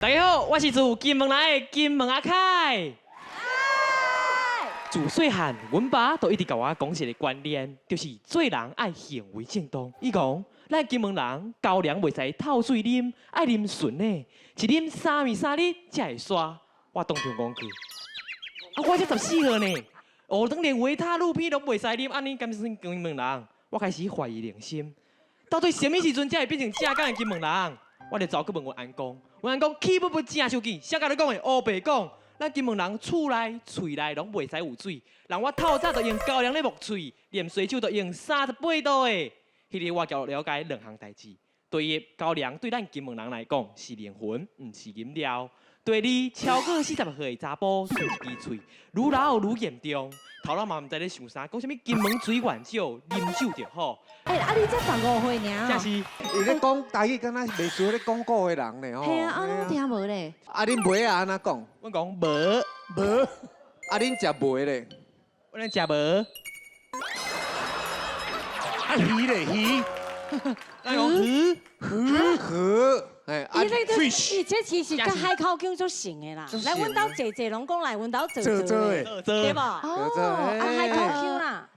大家好，我是住金門來的金門阿凱。自細漢，阮爸都一直共我講一个觀念，就是做人愛行為正當。伊講，咱金門人高粱袂使透水啉，愛啉純的，一啉3暝3日才會煞。我當場講句，啊，我才14歲呢，學堂連維他露 P 攏袂使啉，按呢敢算金門人？我開始懷疑人生，到底啥物時陣才會變成正港的金門人？我就走去問阮翁公，阮翁公氣不不誠生氣，誰共你講的？烏白講，咱金門人厝內、喙內攏袂使有水，人我透早就用高粱咧抹喙，啉洗手就用38度的。彼日我就了解兩項代誌：第一，高粱對咱金門人來講是靈魂，毋是飲料；第二，超過40歲的查埔喙一支喙，愈老愈嚴重。頭腦嘛毋知咧想啥，講啥物金門水源少，啉酒就好。欸，啊你才15歲爾。這是。伊咧講台語，敢若袂輸咧講古的人呢吼。嘿啊，我攏聽無咧。啊，恁糜仔按怎講？阮講無。無。啊，恁食糜咧？阮咧食無。啊魚咧魚。咱講魚。魚魚。哎，啊 fish。伊這其實佮海口腔足像的啦。來阮兜濟濟攏講來阮兜做做的，對無？哦，啊海口腔啦。